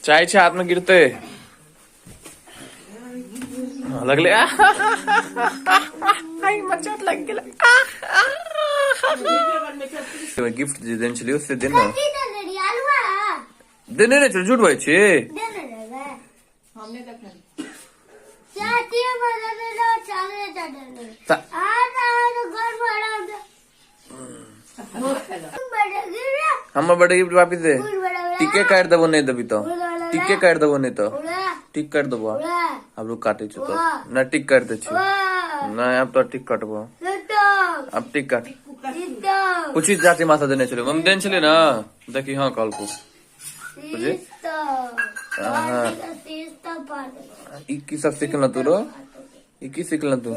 चाय छै हाथ में गिरते हाँ, लगले आई मचोट लग गेल। गिफ्ट जे देने छलियै से देने देने नहि छलै, झूठ बाजै छी। हमर बर्थडे गिफ्ट वापिस दे। टिके काटि देबो, नहि देबी तऽ टिके काटि देबो, नहि तऽ टिक काटि देबो। आब रुक, काटै छी तो नहि, टिक काटि दै छी। नहि, आब तो टिक काटबो, आब टिक काट। पूछी चाची माथा देने छलै, मम्मी देने छलै ने? देखी, हँ कहलको। बुझे ई की सब सिखल तू रो? ई की सिखल तू?